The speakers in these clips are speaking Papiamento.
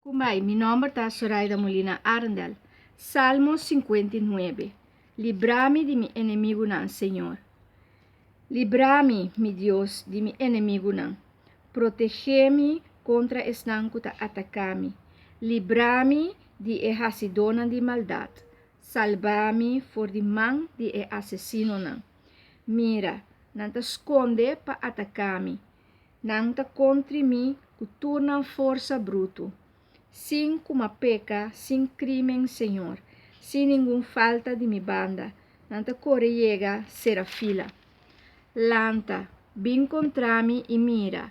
Kumbai, mi nomber ta Soraida Molina Arendel. Salmo 59. Libra mi di mi enemigunan, Señor. Libra mi, mi Dios, di mi enemigunan. Protegé mi kontra esnan ku ta ataká mi. Libra mi di e hasidónan di maldat. Salba mi for di man di e asesinonan. Mira, nan ta skonde pa ataká mi. Nan ta kontri mi ku tur nan forsa brutu. Sin ku m'a peka, sin krímen, Señor, sin ningun falta di mi banda, nan ta kore yega sera fila. Lanta, bin kontra mi i mira,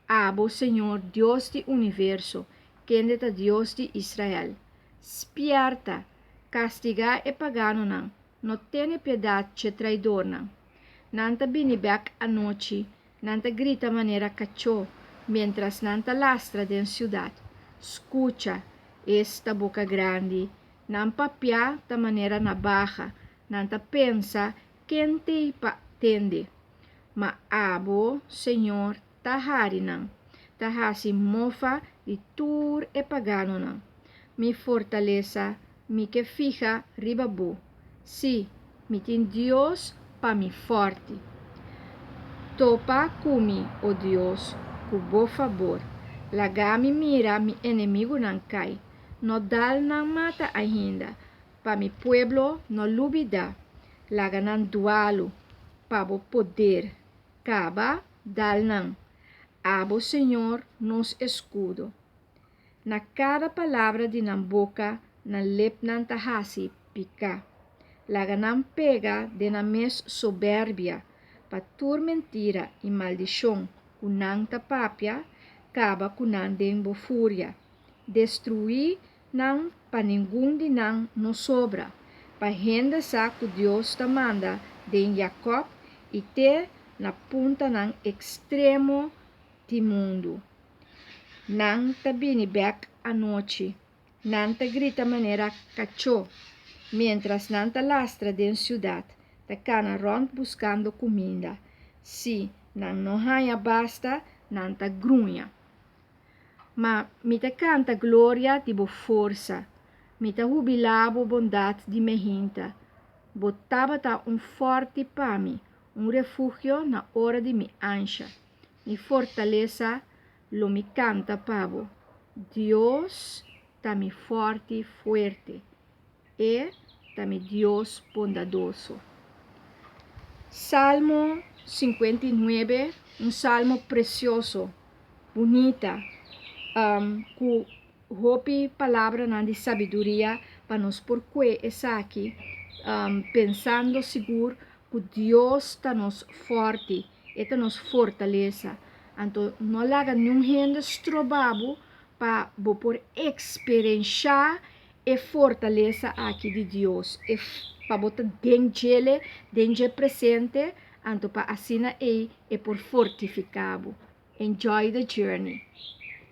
abo, Señor, Dios di universo, kende ta Dios di Israel. Spièrta, kastigá e paganonan, no tene piedat dje traidornan. Nan ta bini bèk anochi, Nan ta grita manera kachó miéntras nan ta lastra den siudat. Skucha, esta boka grandi! Nan papiá ta manera nabaha, nan ta pensa, Ken t'ei pa tende? Ma abo, Señor, ta hari nan, ta hasi mofa di tur e paganonan. Mi fortalesa, mi ke fiha riba bo. Sí, mi tin Dios pa mi fòrti. Topa ku mi, o Dios, ku bo fabor. Laga mi mira mi enemigunan kai. No dal nan mata ainda, pa mi pueblo no lubidá. Laga nan dualu pa bo poder. Kaba, dal nan. Abo, Señor, nos eskudo. Na kada palabra di nan boka, nan lepnan ta hasi piká. Laga nan pega den nan mes soberbia, pa tur mentira i maldishon ku nan ta papia kaba ku nan den bo furia. Destruí nan pa ningun di nan no sobra, pa hende sa ku Dios ta manda den Jakòb i te na puntanan ekstremo di mundu. Nan ta bini bèk anochi. Nan ta grita manera kachó, miéntras nan ta lastra den siudat, ta kana rònt buskando kuminda. Si nan no haña basta, nan ta gruña. Ma mi ta kanta gloria di bo forsa, mi ta hubilá bo bondat di mehinta. Bo tabata un fòrti pa mi, un refugio na ora di mi ansha. Mi fortalesa lo mi canta pa bo. Dios ta mi forti fuerte. E ta mi Dios bondadoso. Salmo 59, un salmo precioso, bunita, um, cu hopi palabranan di sabiduria pa nos por kue esaki, um, pensando sigur cu Dios ta nos forti. E ta nos fortalesa. Anto no laga niun hende stroba bo pa bo por eksperenshá e fortalesa aki di Dios, e pa bo ta den djele, den dje presente, anto pa asina ei e por fortifiká bo. Enjoy the journey!